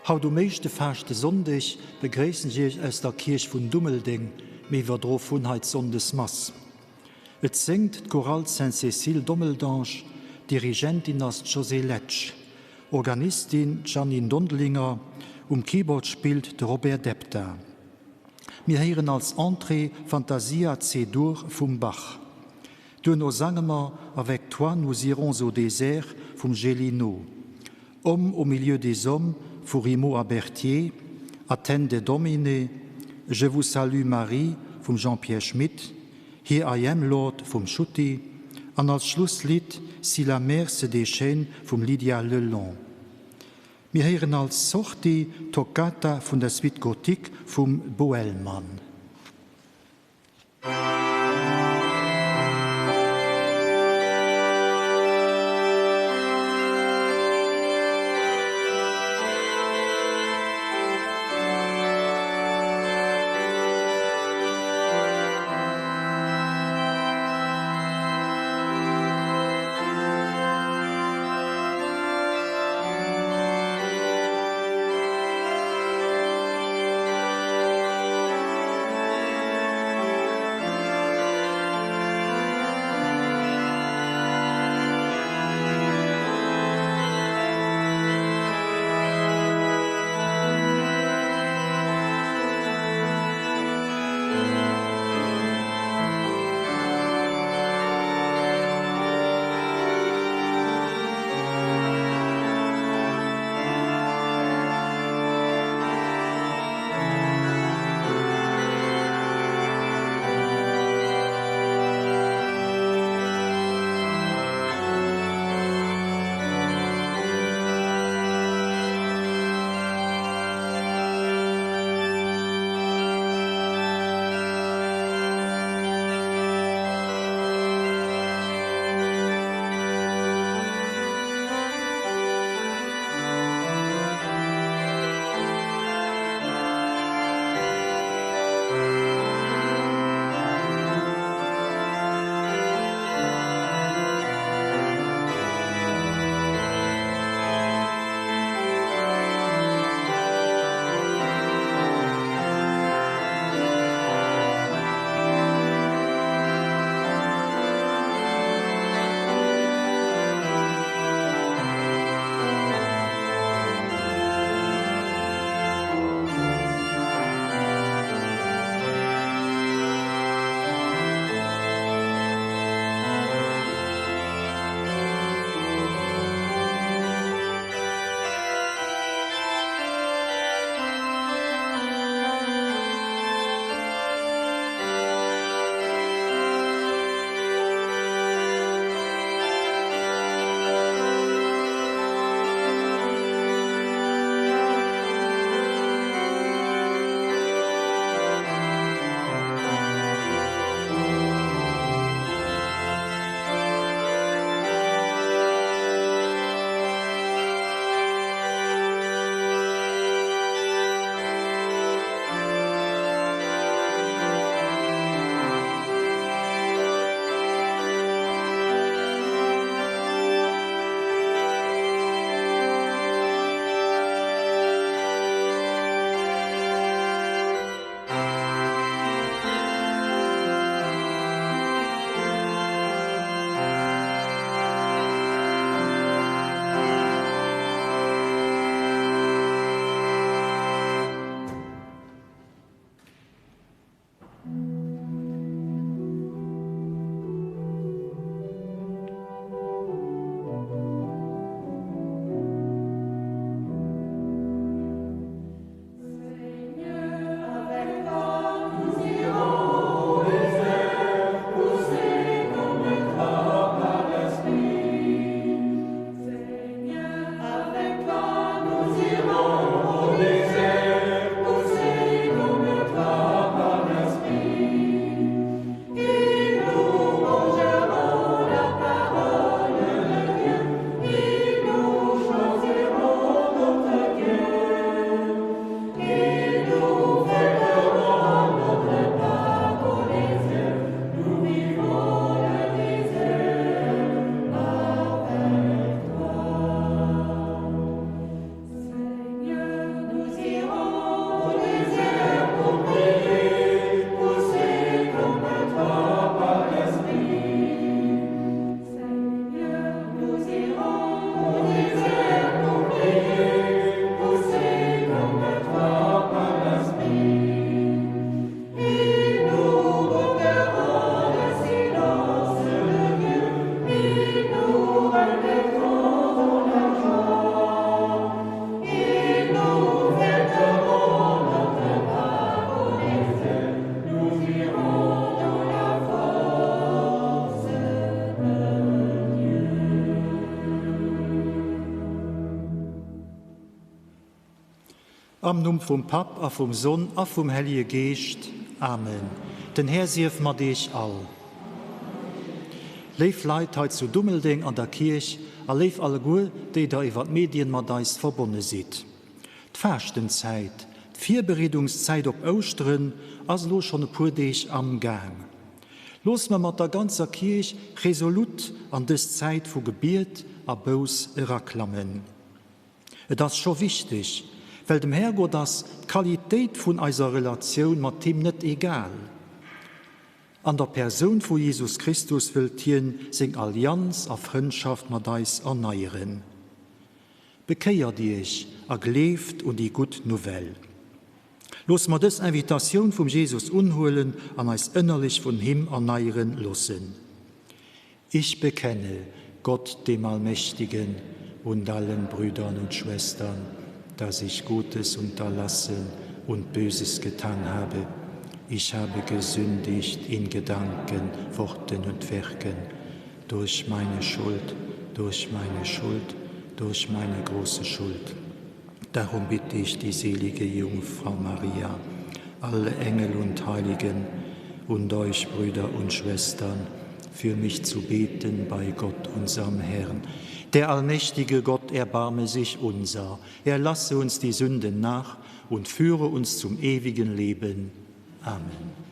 Haut um éischte Faaschtesonndeg begréissen ech Iech aus der Kierch vun Dummeldeng, mir iwwerdro vun hei d'Sonndesmass. Et séngt d'Chorale Sainte-Cécile Dommeldange, Dirigentin ass d'Josée Letsch, Organistin d'Jeannine Dondelinger, um Keyboard spillt de Robert Depta. Mir héieren als Entrée Fantasia C-Dur vum Bach. Duerno sange mer Avec toi nous irons au désert vum Gélineau, Homme au milieu des hommes vu Rimaud a Berthier, Attende Domine, Je vous salue Marie vum Jean-Pierre Schmit, Here I am Lord vum Schutti an als Schlusslidd Si la mer se déchaîne vum Lydia Lelong. Mir héieren als Sortie d'Toccata vun der Suite gothique vum Boëllmann. Am Numm vum Papp a vum Sonn a vum Hellige Geescht. Amen. Den Här sief mat iech all. Léif Leit hei zu Dummeldeng an der Kierch a léif alleguer, déi der iwwer d'Medien mat eis verbonne sidd. D'Faaschtenzäit, d'Virbereedungszäit op Ouschteren, ass elo schonn e puer Deeg am Gaang. Looss mer mat der ganzer Kierch resolut an dës Zäit vu Gebiet a Bouss eraklammen. Et ass scho wichteg, well dem Härgott ass d'Qualitéit vun eiser Relatioun mat him net egal. An der Persoun vu Jesus Christus wëllt hien seng Allianz a Frëndschaft mat eis erneieren. Bekéiert iech a gleeft un déi gutt Nouvelle. Loosse mer dës Invitatioun vum Jesus unhuelen an eis ënnerlech vun him erneieren loossen. Ich bekenne Gott dem Allmächtigen und allen Brüdern und Schwestern, dass ich Gutes unterlassen und Böses getan habe. Ich habe gesündigt in Gedanken, Worten und Werken, durch meine Schuld, durch meine Schuld, durch meine große Schuld. Darum bitte ich die selige Jungfrau Maria, alle Engel und Heiligen und euch Brüder und Schwestern, für mich zu beten bei Gott unserem Herrn. Der allmächtige Gott erbarme sich unser, er lasse uns die Sünden nach und führe uns zum ewigen Leben. Amen.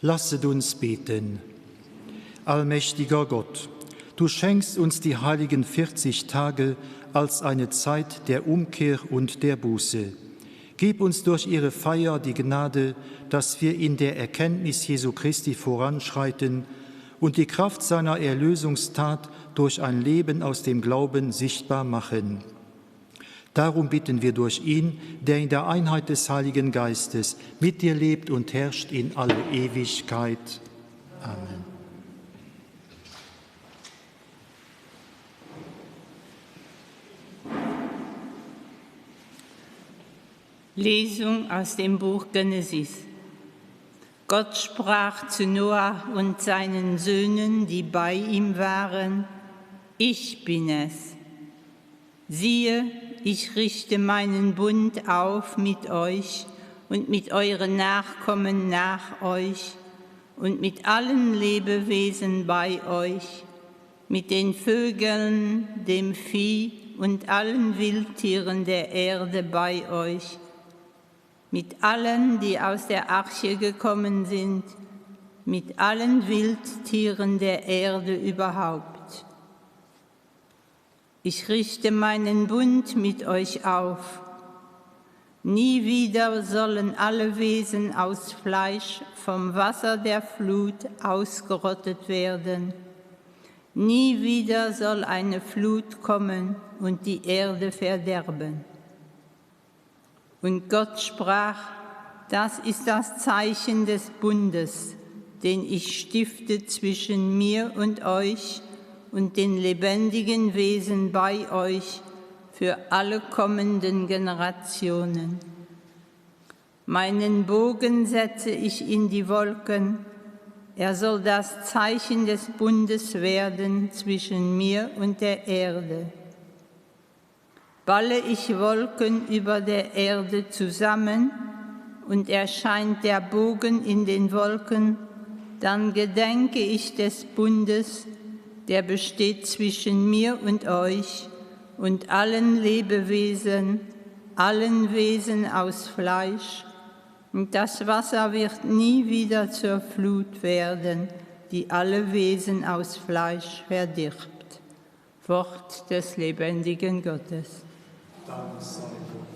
Lasset uns beten. Allmächtiger Gott, du schenkst uns die heiligen 40 Tage als eine Zeit der Umkehr und der Buße. Gib uns durch ihre Feier die Gnade, dass wir in der Erkenntnis Jesu Christi voranschreiten und die Kraft seiner Erlösungstat durch ein Leben aus dem Glauben sichtbar machen. Darum bitten wir durch ihn, der in der Einheit des Heiligen Geistes mit dir lebt und herrscht in alle Ewigkeit. Amen. Lesung aus dem Buch Genesis. Gott sprach zu Noah und seinen Söhnen, die bei ihm waren: Ich bin es. Siehe, ich richte meinen Bund auf mit euch und mit euren Nachkommen nach euch und mit allen Lebewesen bei euch. Mit den Vögeln, dem Vieh und allen Wildtieren der Erde bei euch, mit allen, die aus der Arche gekommen sind, mit allen Wildtieren der Erde überhaupt. Ich richte meinen Bund mit euch auf. Nie wieder sollen alle Wesen aus Fleisch vom Wasser der Flut ausgerottet werden. Nie wieder soll eine Flut kommen und die Erde verderben. Und Gott sprach, das ist das Zeichen des Bundes, den ich stifte zwischen mir und euch und den lebendigen Wesen bei euch für alle kommenden Generationen. Meinen Bogen setze ich in die Wolken, er soll das Zeichen des Bundes werden zwischen mir und der Erde. Balle ich Wolken über der Erde zusammen und erscheint der Bogen in den Wolken, dann gedenke ich des Bundes, der besteht zwischen mir und euch und allen Lebewesen, allen Wesen aus Fleisch, und das Wasser wird nie wieder zur Flut werden, die alle Wesen aus Fleisch verdirbt. Wort des lebendigen Gottes. Dank sei Gott.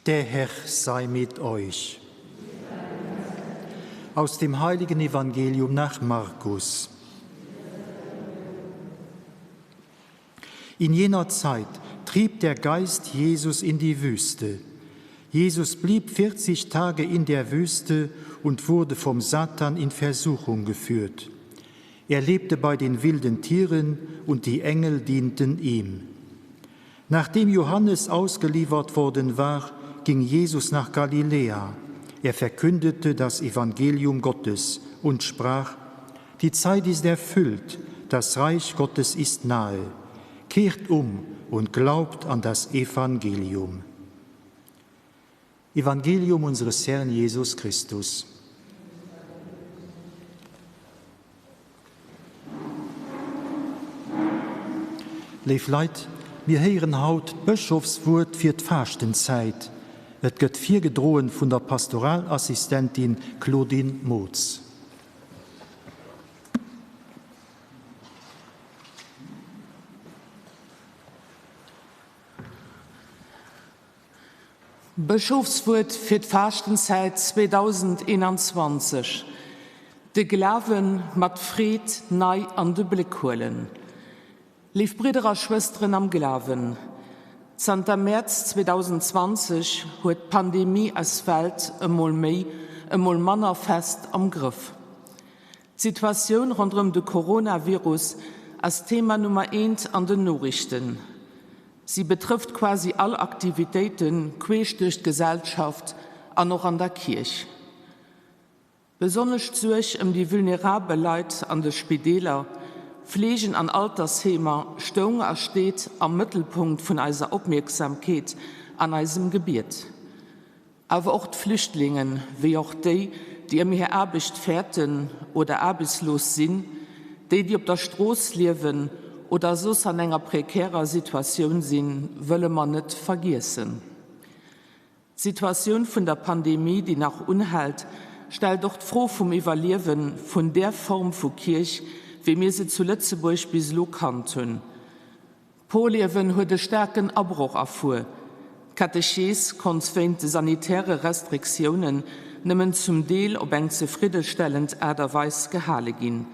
Der Herr sei mit euch. Aus dem heiligen Evangelium nach Markus. In jener Zeit trieb der Geist Jesus in die Wüste. Jesus blieb 40 Tage in der Wüste und wurde vom Satan in Versuchung geführt. Er lebte bei den wilden Tieren und die Engel dienten ihm. Nachdem Johannes ausgeliefert worden war, ging Jesus nach Galiläa. Er verkündete das Evangelium Gottes und sprach: Die Zeit ist erfüllt, das Reich Gottes ist nahe. Kehrt um und glaubt an das Evangelium. Evangelium unseres Herrn Jesus Christus. Léif Leit, mir héieren haut d'Bëschofswuert fir d'Faaschtenzäit. Et gëtt virgedroen vun der Pastoralassistentin Claudine Mootz. Bëschofswuert fir d'Faaschtenzäit 2021, De Glawe mat Freed nei an de Bléck huelen. Léif Bridder a Schwësteren am Glawen, zanter Mäerz 2020 huet d'Pandemie eis Welt emol méi, emol manner fest am Grëff. D'Situatioun ronderëm de Coronavirus ass Thema Nummer eent an den Noriichten. Si betrëfft quasi all Aktivitéite queesch duerch d'Gesellschaft an och an der Kierch. Besonnesch d'Suerg ëm déi vulnerabel Leit an de Spideeler, Fleegen an Altersheemer stoung a steet am Mëttelpunkt vun eiser Opmierksamkeet an eisem Gebiet. Awer och d'Flüchtlingen, wéi och déi, déi ëm hir Aarbecht fäerten oder aarbechtslos sinn, déi, déi op der Strooss liewen oder soss an enger prekärer Situatioun sinn, wëlle mer net vergiessen. D'Situatioun vun der Pandemie, déi nach unhält, stellt och d'Fro vum Iwwerliewe vun där Form vu Kierch, wéi mir se zu Lëtzebuerg bis elo kannt hunn. D'Porliewen huet e staarken Abroch erfuer. D'Katechees konnt wéint de sanitäre Restriktiounen nëmmen zum Deel op eng zefriddestellend Aart a Weis gehale ginn.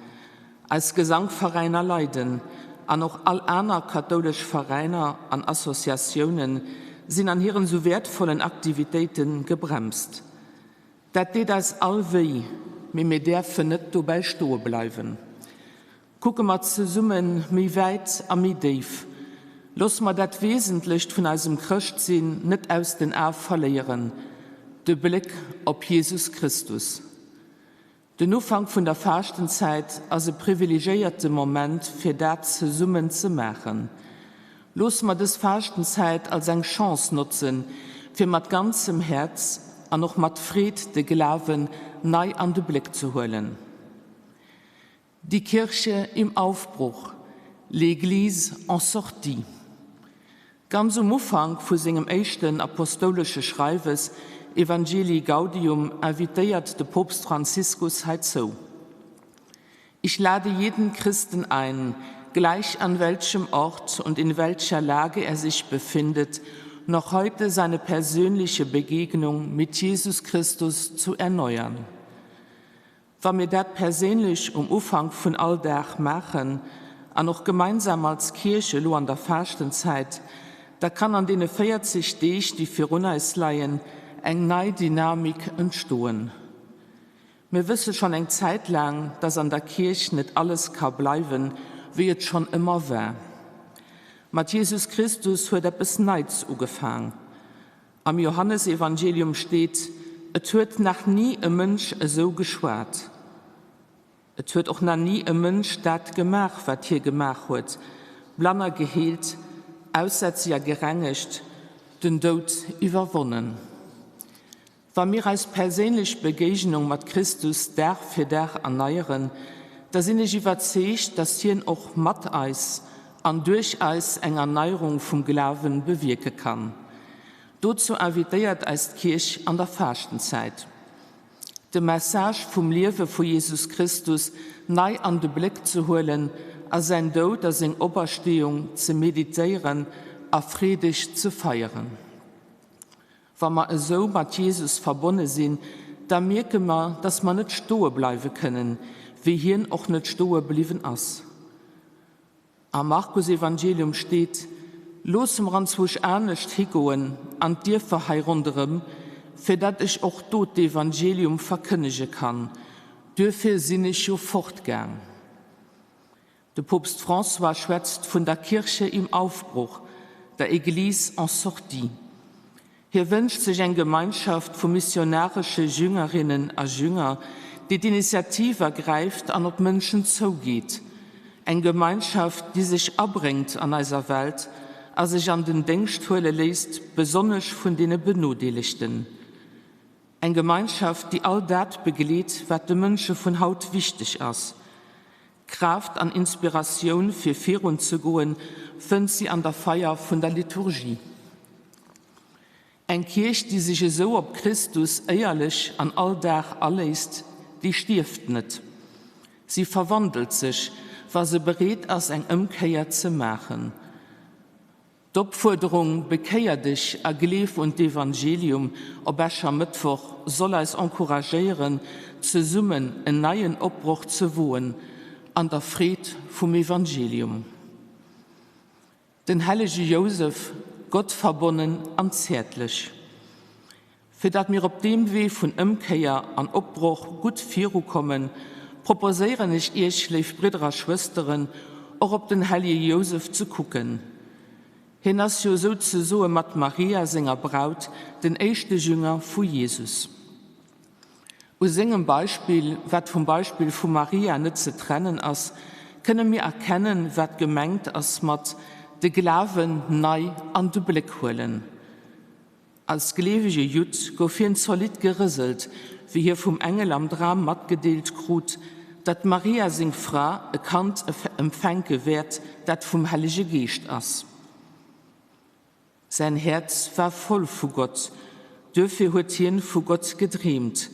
Eis Gesangveräiner leiden, an och all aner kathoulesch Veräiner an Associatioune sinn an hiren sou wäertvollen Aktivitéite gebremst. Dat deet eis all wéi, mee mir däerfen net dobäi stoe bleiwen. Kucke mer zesumme méi wäit a méi déif. Loosse mer dat Wesentlecht vun eisem Chrëschtsinn net aus den Ae verléieren, de Bléck op Jesus Christus. Den Ufank vun der Faaschtenzäit ass e privilegéierte Moment fir dat zesummen ze maachen. Loosse mer dës Faaschtenzäit als eng Chance notzen, fir mat ganzem Häerz an och mat Freed de Glawen nei an de Bléck ze huelen. Die Kirche im Aufbruch, L'Église en sortie. Ganz um Ufank vu sengem éischten apostoulesche Schreiwes Evangelii Gaudium invitéiert de Poopst Franziskus heizou, Ich lade jeden Christen ein, gleich an welchem Ort und in welcher Lage er sich befindet, noch heute seine persönliche Begegnung mit Jesus Christus zu erneuern. Wa mir dat perséinlech um Ufank vun all Dag maachen an och gemeinsam als Kierch elo an der Faaschtenzäit, da kann an deene 40 Deeg, déi virun eis leien, eng nei Dynamik entstoen. Mir wësse schonn eng Zäit laang, dass an der Kierch net alles ka bleiwen, wéi et schonn ëmmer war. Mat Jesus Christus huet eppes Neits ugefaang. Am Johannesevangelium steet, Et huet nach ni e Mënsch esou geschwat. Et huet och nach ni e Mënsch dat gemaach, wat hie gemaach huet, Blanner geheelt, Aussätzeger gerengegt, den Doud iwwerwonnen. Wa mir eis perséinlech Begéignung mat Christus Dag fir Dag erneieren, da sinn ech iwwerzeegt, dass hien och mat eis an duerch eis eng Erneierung vum Glawen bewierke kann. Dozou invitéiert eis d'Kierch an der Faaschtenzäit, de Message vum Liewe vu Jesus Christus nei an de Bléck ze huelen a säin Doud a seng Opersteeung ze meditéieren a freedeg ze feieren. Wa mer esou mat Jesus verbonne sinn, da mierke mer, dass mer net stoe bleiwe kënnen, wéi hien och net stoe bliwwen ass. Am Markusevangelium steet, Loosse mer anzwousch anescht higoen, an d'Dierfer hei ronderëm, fir datt ech och do d'Evangelium verkënnege kann, duerfir sinn ech jo fortgaang. De Poopst François schwätzt vun der Kirche im Aufbruch, der Église en sortie. Hie wënscht sech eng Gemeinschaft vu missionaresche Jüngerinnen a Jünger, déi d'Initiativ ergräift an op d'Mënschen zougeet. Eng Gemeinschaft, déi sech abréngt an eiser Welt a sech an den Déngscht huele léisst, besonnesch vun deene Benodeelegten. Eng Gemeinschaft, déi all dat begleet, wat de Mënsche vun haut wichteg ass. Kraaft an Inspiratioun fir virun ze goen, fënnt si an der Feier vun der Liturgie. Eng Kierch, déi sech esou op Christus éierlech an all Dag aléisst, déi stierft net. Si verwandelt sech, wa se bereet ass eng Ëmkéier ze maachen. D'Opfuerderung Bekéier dech a gleef un d'Evangelium op Äschermëttwoch soll eis encouragéieren, zesummen en neien Opbroch ze woen an der Freed vum Evangelium. Den hellege Jousef, gottverbonnen an zäertlech. Fir dat mir op deem Wee vun Ëmkéier an Opbroch gutt virukommen, proposéieren ech Iech, léif Bridder a Schwësteren, och op den hellje Jousef ze kucken. Hien ass jo souzesoe mat Maria, senger Braut, den éischte Jünger vu Jesus. U sengem Beispill, wat vum Beispill vu Maria net ze trennen ass, kënne mir erkennen, wat gemengt ass mat de Glawen nei an de Bléck huelen. Als gleewege Judd gouf hien zolidd gerëselt, wéi hie vum Engel am Dram matgedeelt krut, datt d'Maria, seng Fra, e Kand empfänke wäert, dat vum Hellege Geescht ass. Säin Häerz war voll vu Gott, duerfir huet hien vu Gott gedreemt.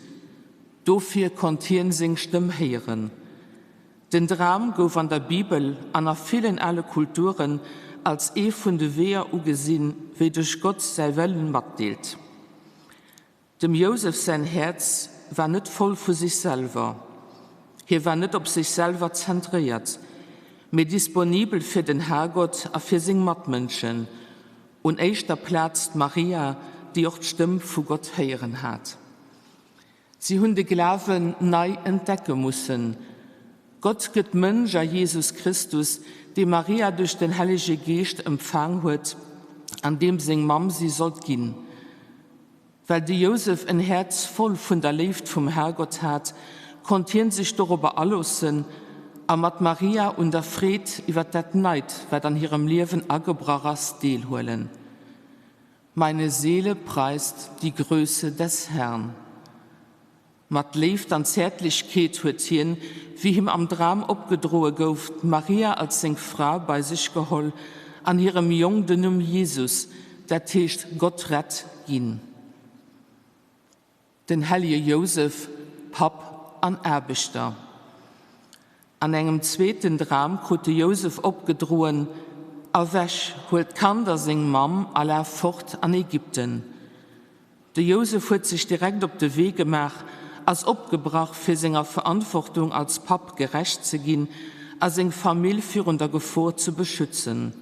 Dofir konnt hien seng Stëmm héieren. Den Dram gouf an der Bibel an a villen ale Kulturen als ee vun de Weeër ugesinn, wéi duerch Gott säi Wëllen matdeelt. Dem Jousef säin Häerz war net voll vu sech selwer. Hie war net op sech selwer zentréiert, mee disponibel fir den Herrgott a fir seng Matmënschen, un éischter Plaz d'Maria, déi och d'Stëmm vu Gott héieren hat. Si hunn de Glawen nei entdecke mussen. Gott gëtt Mënsch a Jesus Christus, dee Maria duerch den Hellege Geescht empfaang huet an deem seng Mamm si sollt ginn. Well de Jousef en Häerz voll vun der Léift vum Herrgott hat, konnt hien sech dorobber aloossen a mat Maria un der Freed iwwer dat Neit, wat an hirem Liewen agebrach ass, deelhuelen. Meine Seele preist die Größe des Herrn. Mat Léift an Zäertlechkeet huet hien, wéi him am Dram opgedroe gouf, d'Maria als seng Fra bei sech geholl an hirem Jong den Numm Jesus, dat heescht Gott rett, ginn. Den hellege Jousef, Papp an Aarbechter. An engem zweeten Dram krut de Jousef opgedroen, Erwäch, huel d'Kand a seng Mamm a laf fort an Ägypten. De Jousef huet sech direkt op de Wee gemaach, ass opgebrach, fir senger Verantwortung als Papp gerecht ze ginn a seng Famill virun der Gefor ze beschützen.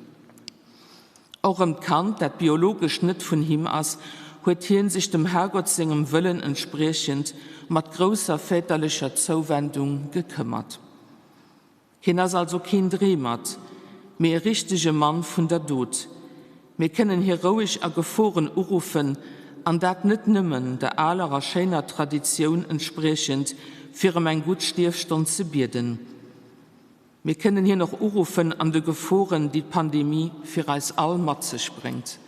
Och ëm d'Kand, dat biologesch net vun him ass, huet hien sech dem Herrgott sengem Wëllen entspriechend mat grousser väterlecher Zouwendung gekëmmert. Hien ass also keen Dreemert, mee e richtege Mann vun der Dot. Mir kënnen hie roueg a Geforen uruffen, an dat net nëmmen, der aler a schéiner Traditioun entspriechend, fir ëm eng gutt Stierfstonn ze bieden. Mir kënnen hien och uruffen an de Geforen, déi d'Pandemie fir eis all mat sech bréngt.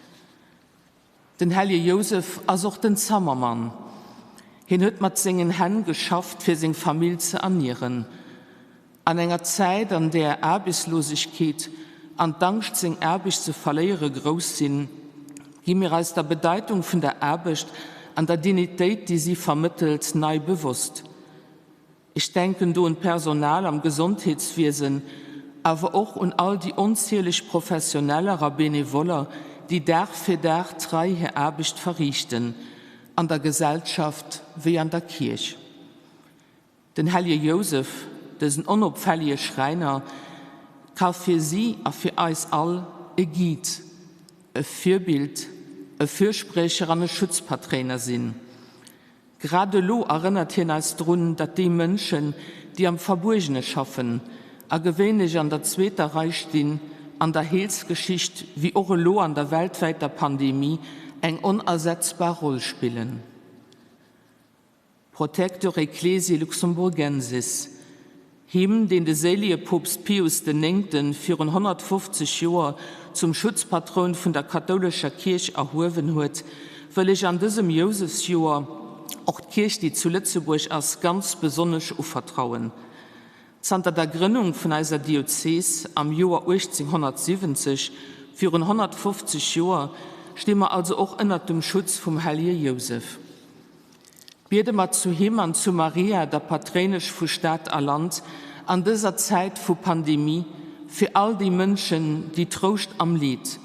Den hellje Jousef ass och den Zammermann. Hien huet mat sengen Hänn geschafft, fir seng Famill ze ernieren. An enger Zäit, an där Aarbechtslosegkeet an d'Angscht, seng Aarbecht ze verléiere grouss sinn, gi mir eis der Bedeitung vun der Aarbecht an der Dignitéit, déi si vermëttelt, nei bewosst. Ech denken do un d'Personal am Gesondheetswiesen, awer och un all déi onzieleg Professioneller a Benevoller, déi Dag fir Dag trei hir Aarbecht verriichten, an der Gesellschaft wéi an der Kierch. Den hellje Jousef, dësen onopfällige Schräiner, ka fir si a fir eis all e Guide, e Virbild, e Fürspriecher an e Schutzpatréiner sinn. Grad elo erënnert hien eis drun, datt déi Mënschen, déi am Verbuergene schaffen a gewéinlech an der zweeter Rei stinn, an der Heelsgeschicht wéi och elo an der weltwäiter Pandemie eng onersetzbar Roll spillen. Protector Ecclesiae Luxemburgensis, Him, deen de séilige Poopst Pius den Néngten virun 150 Joer zum Schutzpatroun vun der kathoulescher Kierch erhuewen huet, wëll ech an dësem Jousefsjoer och d'Kierch, déi zu Lëtzebuerg ass, ganz besonnesch uvertrauen. Zanter der Grënnung vun eiser Diözees am Joer 1870, virun 150 Joer, sti mer also och ënnert dem Schutz vum hellje Jousef. Biede mer zu him an zu Maria, der Patréinesch vu Stad a Land, an dëser Zäit vu Pandemie, fir all déi Mënschen, déi Trouscht am Leed,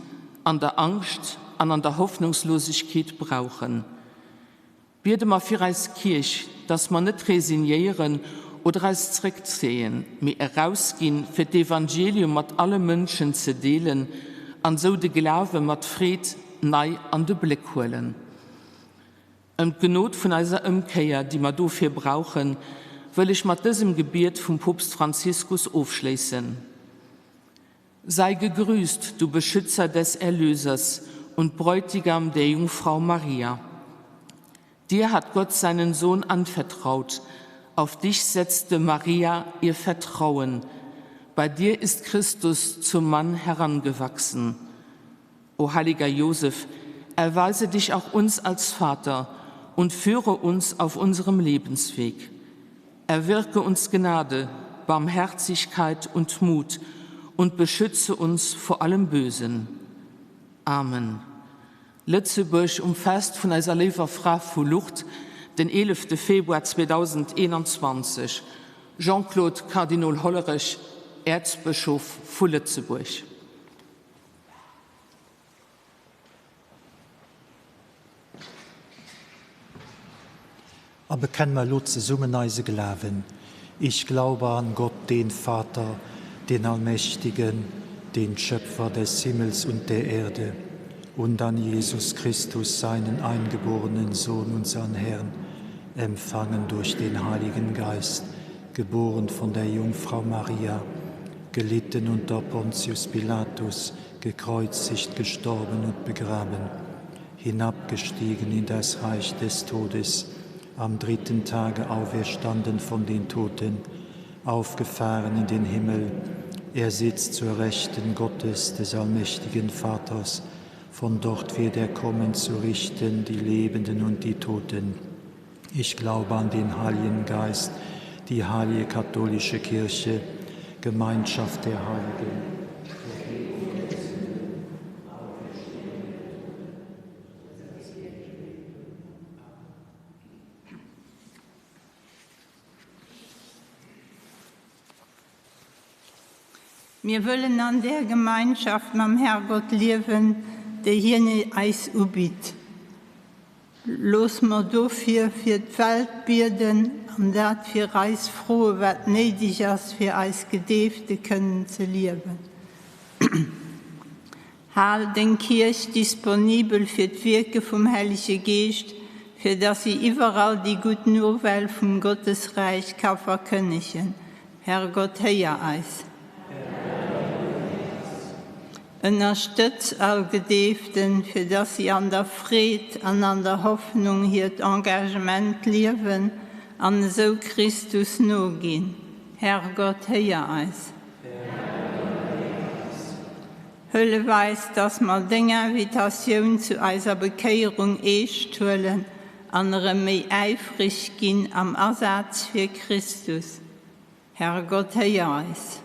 an der Angscht an an der Hoffnungslosegkeet brauchen. Biede mer fir eis Kierch, dass mer net resignéieren oder eis zréckzéien, mee erausginn, fir d'Evangelium mat alle Mënschen ze deelen an sou de Glawe mat Freed nei an de Bléck huelen. Ëm d'Gnod vun eiser Ëmkéier, déi mer dofir brauchen, wëll ech mat dësem Gebiet vum Poopst Franziskus ofschléissen, Sei gegrüßt, du Beschützer des Erlösers und Bräutigam der Jungfrau Maria. Dir hat Gott seinen Sohn anvertraut, auf dich setzte Maria ihr Vertrauen. Bei dir ist Christus zum Mann herangewachsen. O heiliger Josef, erweise dich auch uns als Vater und führe uns auf unserem Lebensweg. Erwirke uns Gnade, Barmherzigkeit und Mut und beschütze uns vor allem Bösen. Amen. Lëtzebuerg um Fest vun eiser léiwer Fra vu Lourdes, den 11 Februar 2021. Jean-Claude Kardinol Hollerech, Äerzbëschof vu Lëtzebuerg. A bekenne mer elo zesummen eise Glawen. Ich glaube an Gott, den Vater, den Allmächtigen, den Schöpfer des Himmels und der Erde, und an Jesus Christus, seinen eingeborenen Sohn, unseren Herrn, empfangen durch den Heiligen Geist, geboren von der Jungfrau Maria, gelitten unter Pontius Pilatus, gekreuzigt, gestorben und begraben, hinabgestiegen in das Reich des Todes, am dritten Tage auferstanden von den Toten, aufgefahren in den Himmel, er sitzt zur Rechten Gottes des allmächtigen Vaters, von dort wird er kommen zu richten die Lebenden und die Toten. Ich glaube an den Heiligen Geist, die heilige katholische Kirche, Gemeinschaft der Heiligen. Mir wëllen an där Gemeinschaft mam Herrgott liewen, déi hien eis ubitt. Looss mer dofir fir d'Welt bieden an dat fir eis froe wat néideg ass fir eis Gedeefte kënnen ze liewen. Hal deng Kierch disponibel fir d'Wierke vum Hellege Geescht, fir datt si iwwerall déi gutt Nouvelle vum Gottesräich ka verkënnegen. Herrgott, héier eis. Ënnerstëtz all Gedeeften, fir datt si an der Freed an an der Hoffnung hiert Engagement liewen an esou Christus noginn. Herrgott, héier eis. Hëllef eis, dass mer deng Invitatioun zu eiser Bekéierung eescht huelen an erëm méi äifreg ginn am Asaz fir Christus. Herrgott, héier eis.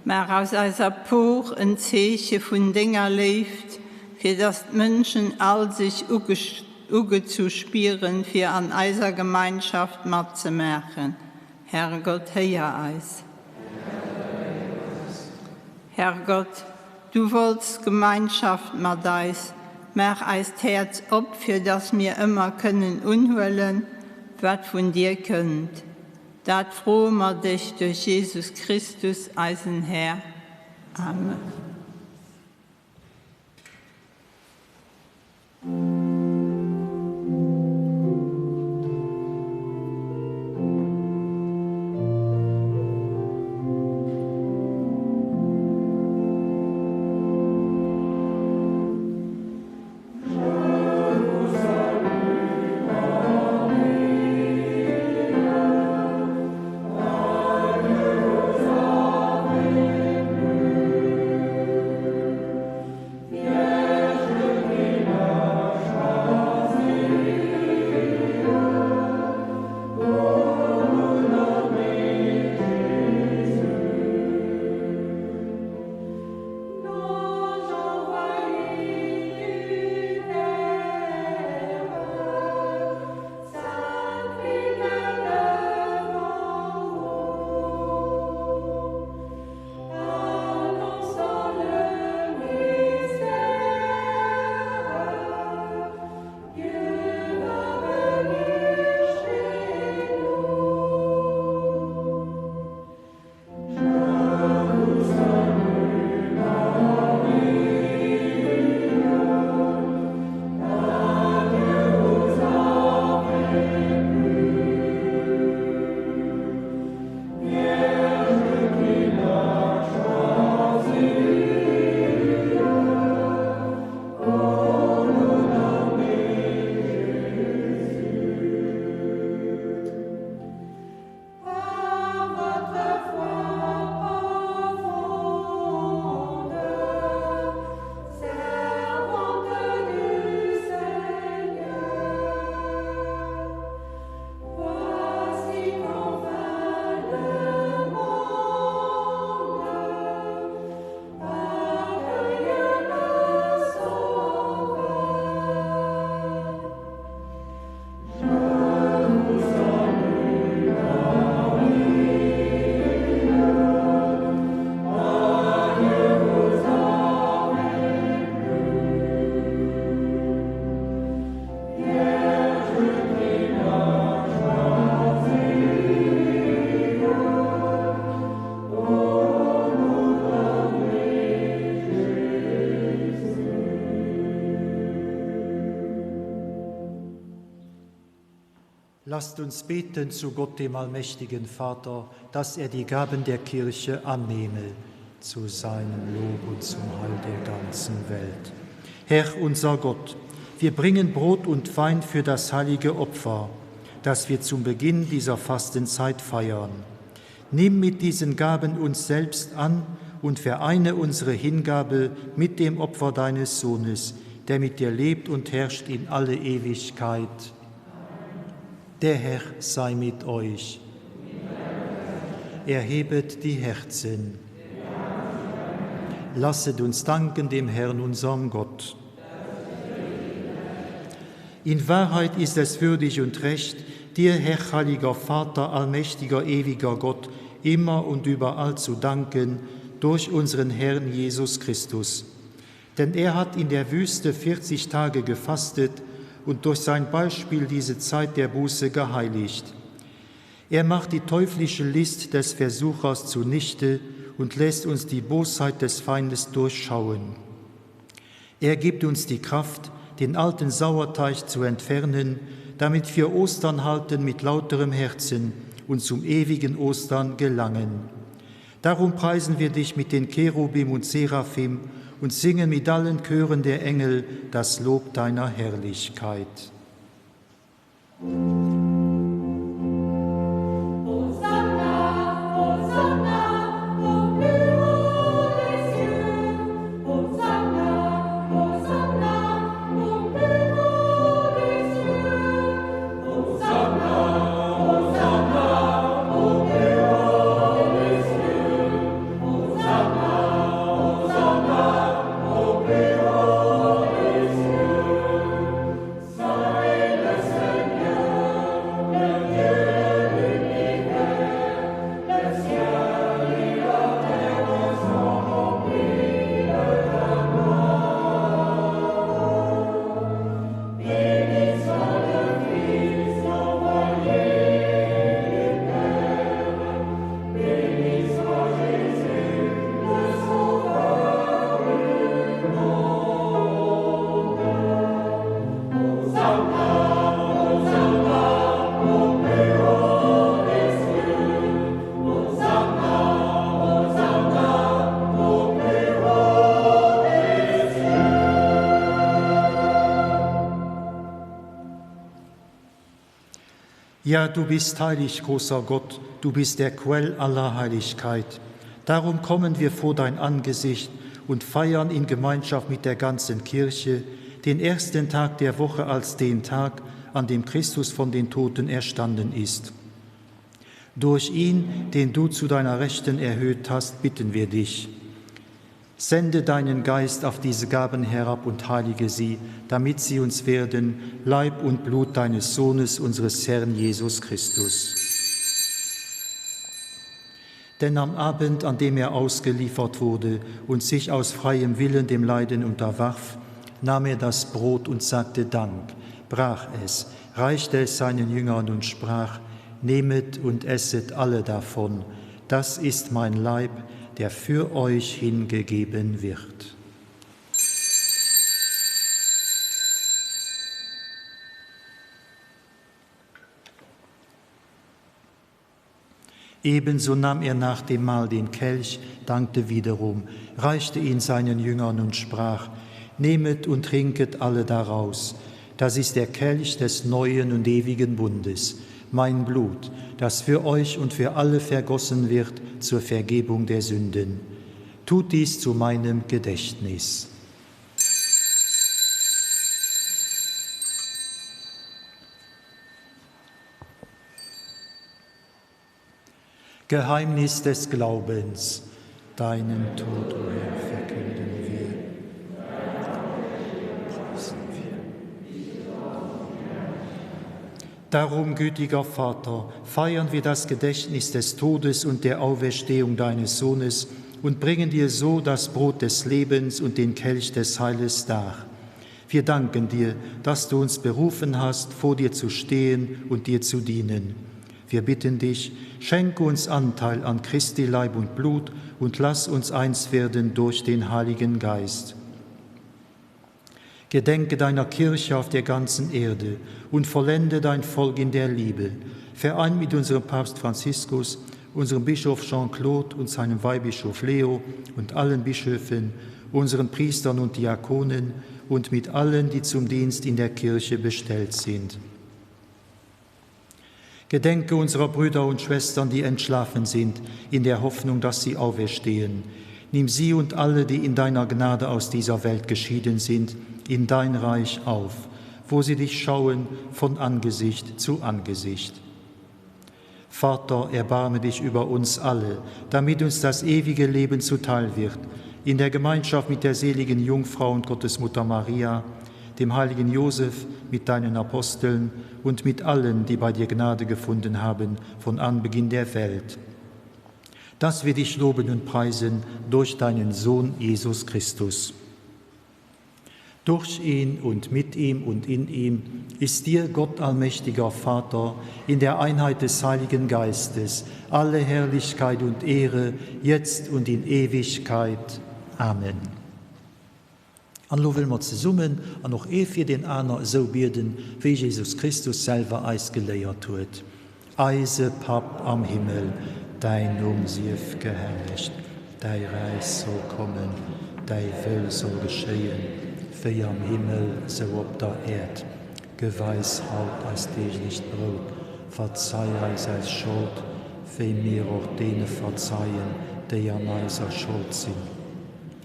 Maach aus eiser Por en Zeeche vun denger Léift, fir dass d'Mënschen all sech ugezu spieren, fir an eiser Gemeinschaft matzemaachen. Herrgott, héier eis. Herrgott, du wollts Gemeinschaft mat eis, maach eist Häerz op, fir dass mir ëmmer kënnen unhuelen, wat vun dir kënnt. Dat froe mer dech duerch Jesus Christus, eisen Här. Amen. Lasst uns beten zu Gott, dem allmächtigen Vater, dass er die Gaben der Kirche annehme zu seinem Lob und zum Heil der ganzen Welt. Herr unser Gott, wir bringen Brot und Wein für das heilige Opfer, das wir zum Beginn dieser Fastenzeit feiern. Nimm mit diesen Gaben uns selbst an und vereine unsere Hingabe mit dem Opfer deines Sohnes, der mit dir lebt und herrscht in alle Ewigkeit. Der Herr sei mit euch. Erhebet die Herzen. Lasset uns danken dem Herrn, unserem Gott. In Wahrheit ist es würdig und recht, dir, Herr heiliger Vater, allmächtiger, ewiger Gott, immer und überall zu danken durch unseren Herrn Jesus Christus. Denn er hat in der Wüste 40 Tage gefastet und durch sein Beispiel diese Zeit der Buße geheiligt. Er macht die teuflische List des Versuchers zunichte und lässt uns die Bosheit des Feindes durchschauen. Er gibt uns die Kraft, den alten Sauerteig zu entfernen, damit wir Ostern halten mit lauterem Herzen und zum ewigen Ostern gelangen. Darum preisen wir dich mit den Cherubim und Seraphim und singen mit allen Chören der Engel das Lob deiner Herrlichkeit. Musik Ja, du bist heilig, großer Gott, du bist der Quell aller Heiligkeit. Darum kommen wir vor dein Angesicht und feiern in Gemeinschaft mit der ganzen Kirche den ersten Tag der Woche als den Tag, an dem Christus von den Toten erstanden ist. Durch ihn, den du zu deiner Rechten erhöht hast, bitten wir dich. Sende deinen Geist auf diese Gaben herab und heilige sie, damit sie uns werden, Leib und Blut deines Sohnes, unseres Herrn Jesus Christus. Denn am Abend, an dem er ausgeliefert wurde und sich aus freiem Willen dem Leiden unterwarf, nahm er das Brot und sagte Dank, brach es, reichte es seinen Jüngern und sprach: Nehmet und esset alle davon, das ist mein Leib, der für euch hingegeben wird. Ebenso nahm er nach dem Mahl den Kelch, dankte wiederum, reichte ihn seinen Jüngern und sprach: Nehmet und trinket alle daraus. Das ist der Kelch des neuen und ewigen Bundes, mein Blut, das für euch und für alle vergossen wird zur Vergebung der Sünden. Tut dies zu meinem Gedächtnis. Geheimnis des Glaubens, deinen Tod, o Herr, verkünden wir. Preisen wir. Darum, gütiger Vater, feiern wir das Gedächtnis des Todes und der Auferstehung deines Sohnes und bringen dir so das Brot des Lebens und den Kelch des Heiles dar. Wir danken dir, dass du uns berufen hast, vor dir zu stehen und dir zu dienen. Wir bitten dich, schenke uns Anteil an Christi Leib und Blut und lass uns eins werden durch den Heiligen Geist. Gedenke deiner Kirche auf der ganzen Erde und vollende dein Volk in der Liebe. Vereint mit unserem Papst Franziskus, unserem Bischof Jean-Claude und seinem Weihbischof Leo und allen Bischöfen, unseren Priestern und Diakonen und mit allen, die zum Dienst in der Kirche bestellt sind. Gedenke unserer Brüder und Schwestern, die entschlafen sind, in der Hoffnung, dass sie auferstehen. Nimm sie und alle, die in deiner Gnade aus dieser Welt geschieden sind, in dein Reich auf, wo sie dich schauen von Angesicht zu Angesicht. Vater, erbarme dich über uns alle, damit uns das ewige Leben zuteil wird, in der Gemeinschaft mit der seligen Jungfrau und Gottesmutter Maria, dem heiligen Josef, mit deinen Aposteln und mit allen, die bei dir Gnade gefunden haben von Anbeginn der Welt. Dass wir dich loben und preisen durch deinen Sohn Jesus Christus. Durch ihn und mit ihm und in ihm ist dir, Gott allmächtiger Vater, in der Einheit des Heiligen Geistes alle Herrlichkeit und Ehre, jetzt und in Ewigkeit. Amen. An elo wëlle mer zesummen an och ee fir deen aner esou bieden, wéi Jesus Christus selwer eis geléiert huet, Eise Papp am Himmel, däin Numm sief gehellegt, däi Räich soll kommen, däi Wëll soll geschéien, wéi am Himmel, sou op der Äerd. Gëff eis haut eist deeglecht Brout, verzei eis eis Schold, wéi mir och deene verzeien, déi an eiser Schold sinn.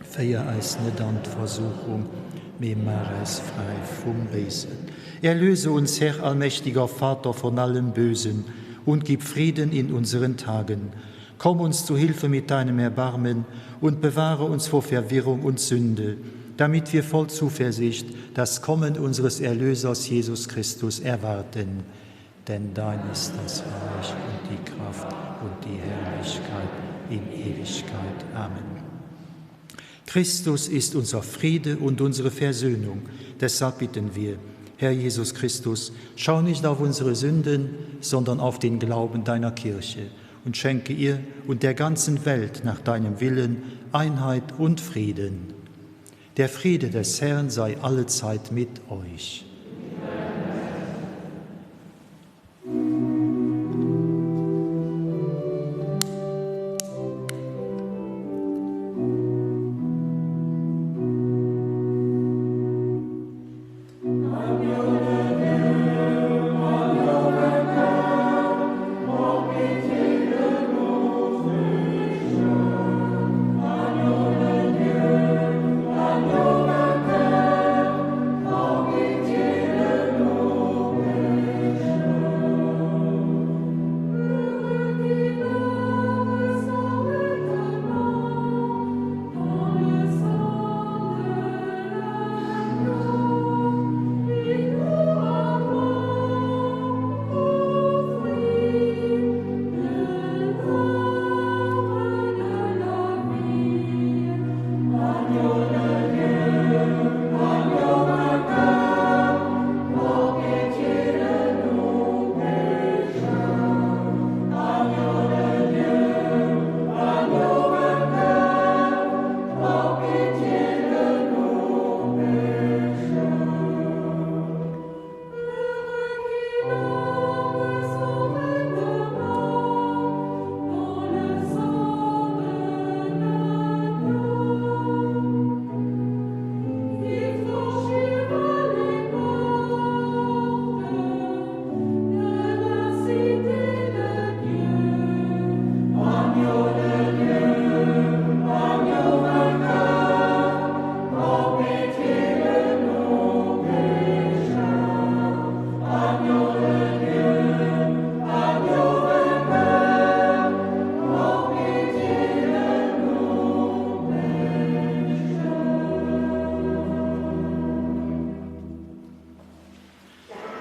Féier eis net an d'Versuchung, mee maach eis fräi vum Béisen. Erlöse uns, Herr allmächtiger Vater, von allem Bösen und gib Frieden in unseren Tagen. Komm uns zu Hilfe mit deinem Erbarmen und bewahre uns vor Verwirrung und Sünde, damit wir voll Zuversicht das Kommen unseres Erlösers Jesus Christus erwarten. Denn dein ist das Reich und die Kraft und die Herrlichkeit in Ewigkeit. Amen. Christus ist unser Friede und unsere Versöhnung. Deshalb bitten wir, Herr Jesus Christus, schau nicht auf unsere Sünden, sondern auf den Glauben deiner Kirche und schenke ihr und der ganzen Welt nach deinem Willen Einheit und Frieden. Der Friede des Herrn sei allezeit mit euch.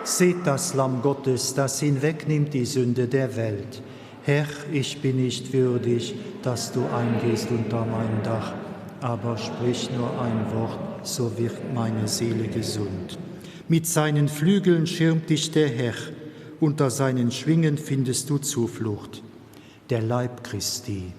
Seht das Lamm Gottes, das hinwegnimmt die Sünde der Welt. Herr, ich bin nicht würdig, dass du eingehst unter mein Dach, aber sprich nur ein Wort, so wird meine Seele gesund. Mit seinen Flügeln schirmt dich der Herr, unter seinen Schwingen findest du Zuflucht. Der Leib Christi.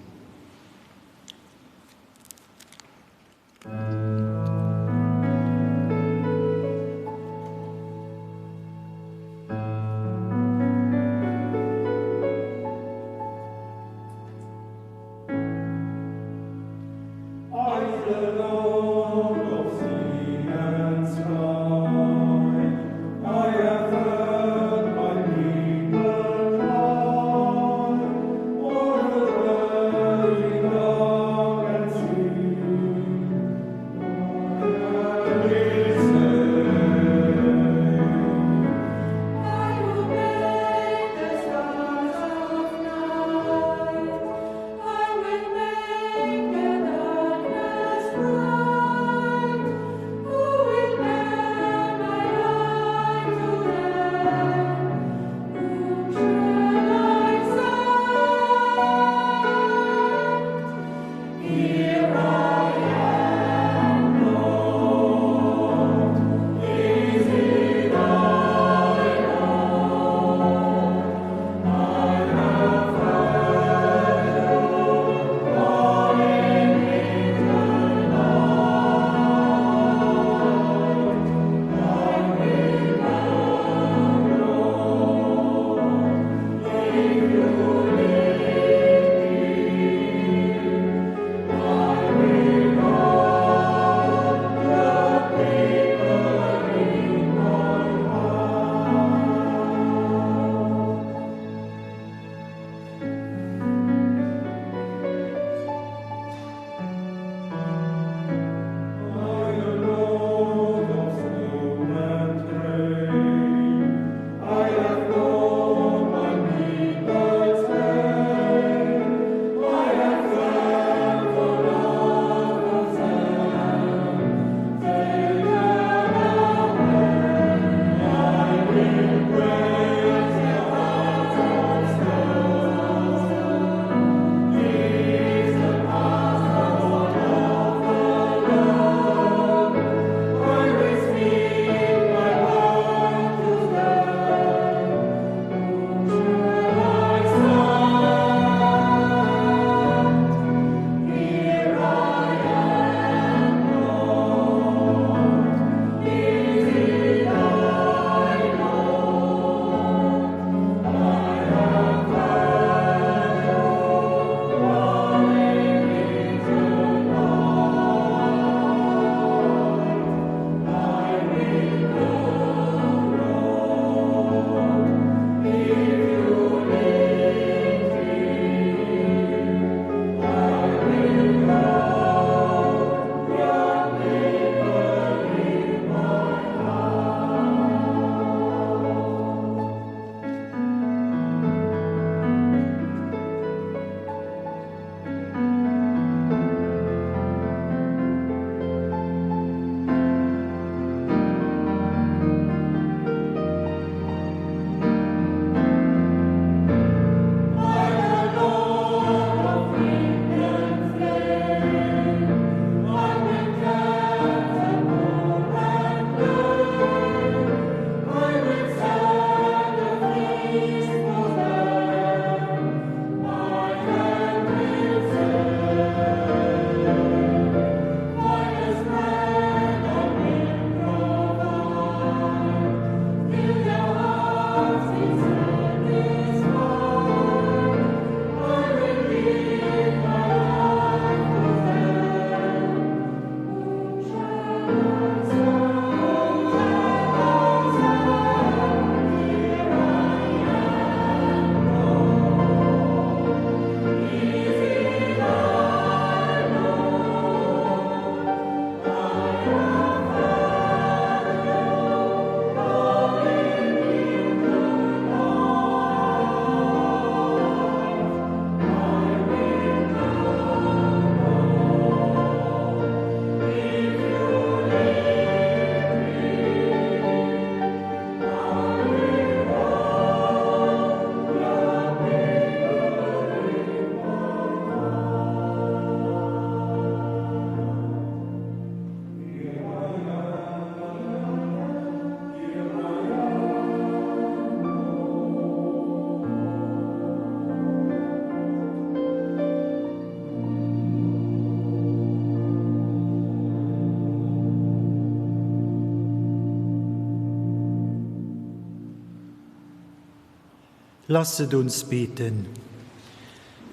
Lasset uns beten.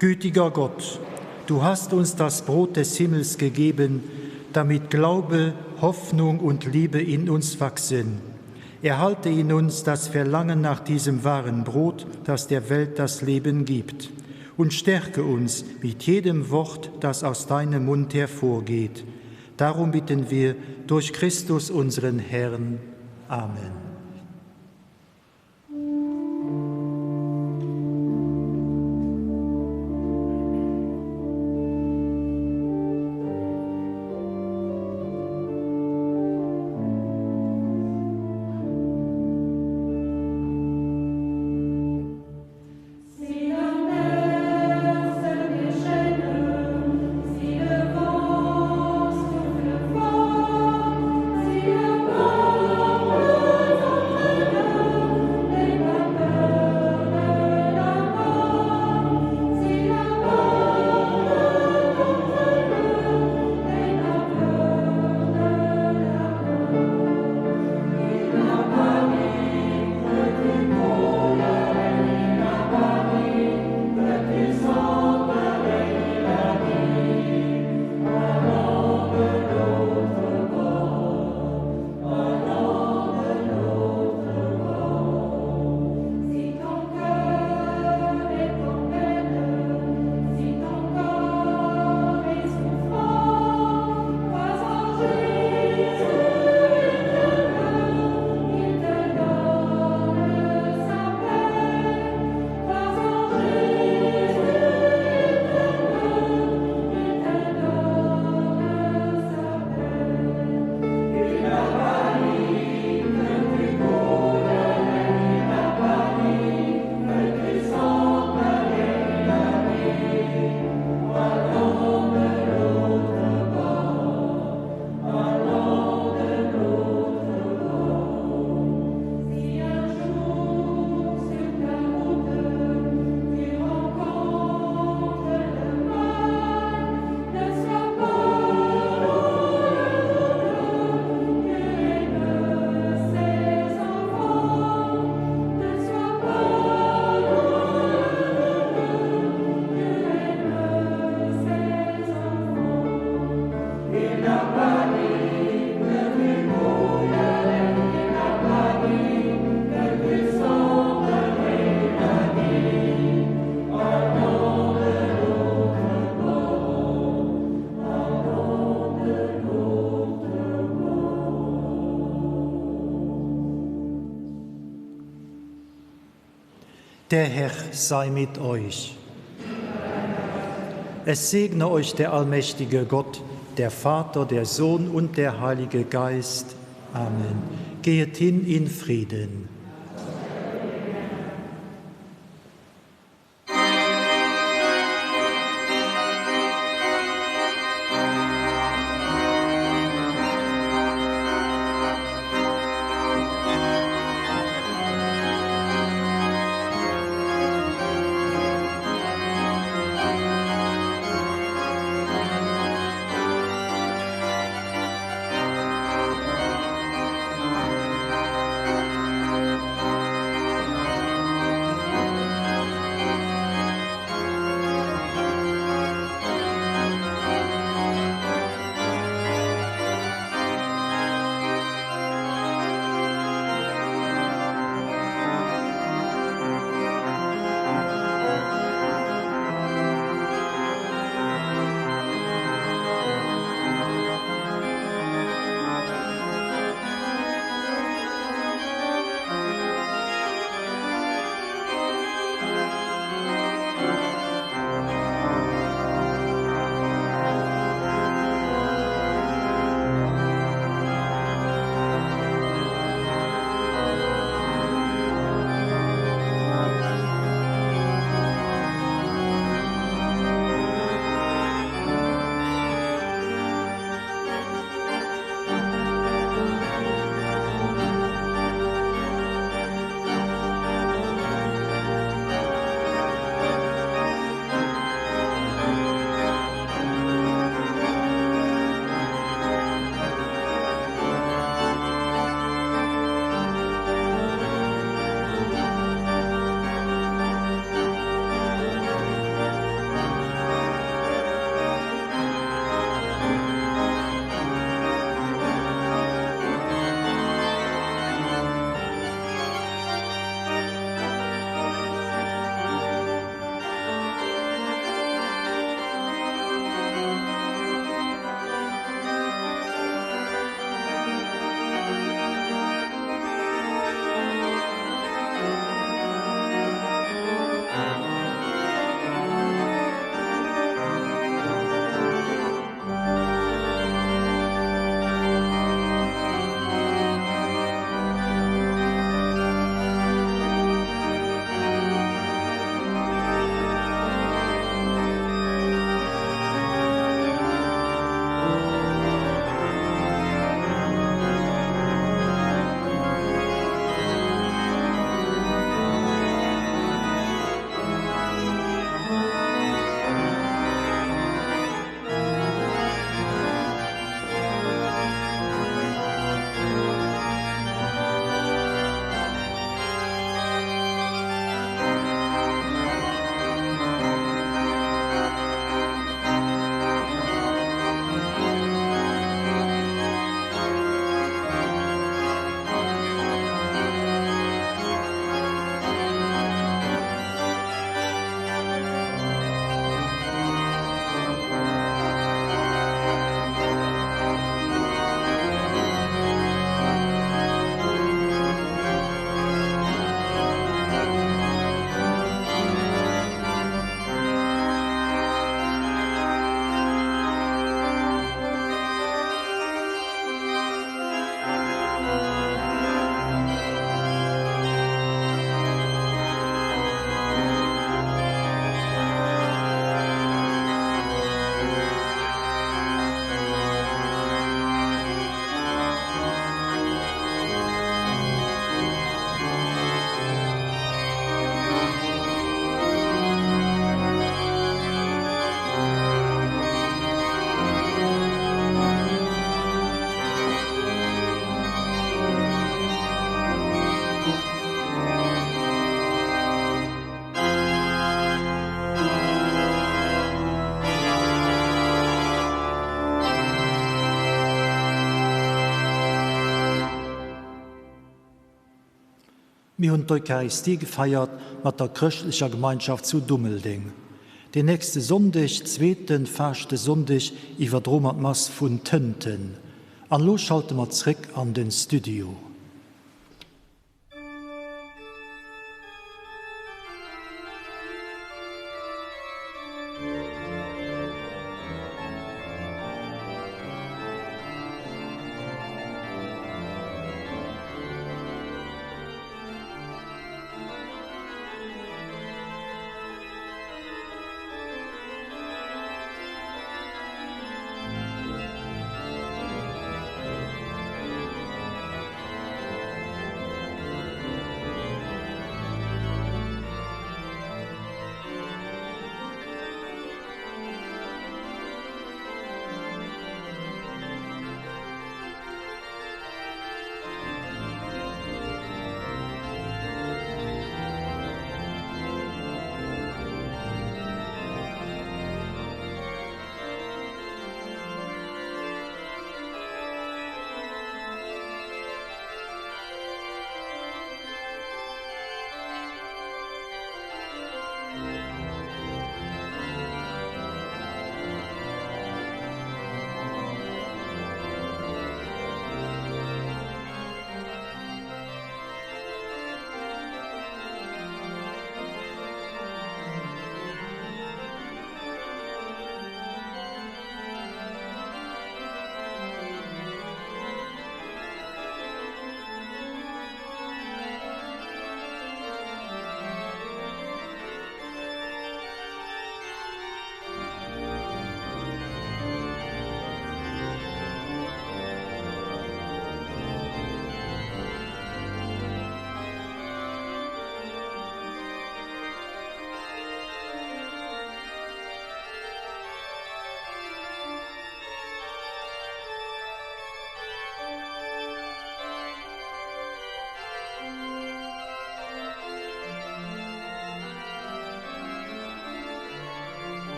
Gütiger Gott, du hast uns das Brot des Himmels gegeben, damit Glaube, Hoffnung und Liebe in uns wachsen. Erhalte in uns das Verlangen nach diesem wahren Brot, das der Welt das Leben gibt, und stärke uns mit jedem Wort, das aus deinem Mund hervorgeht. Darum bitten wir durch Christus unseren Herrn. Amen. Der Herr sei mit euch. Es segne euch der allmächtige Gott, der Vater, der Sohn und der Heilige Geist. Amen. Gehet hin in Frieden. Mir hunn d'Eucharistie gefeiert mat der chrëschtlecher Gemeinschaft zu Dummeldeng. Deen nächste Sonndeg, zweeten Faaschtesonndeg, iwwerdroe mer d'Mass vun Tënten. An elo schalte mer zréck an den Studio.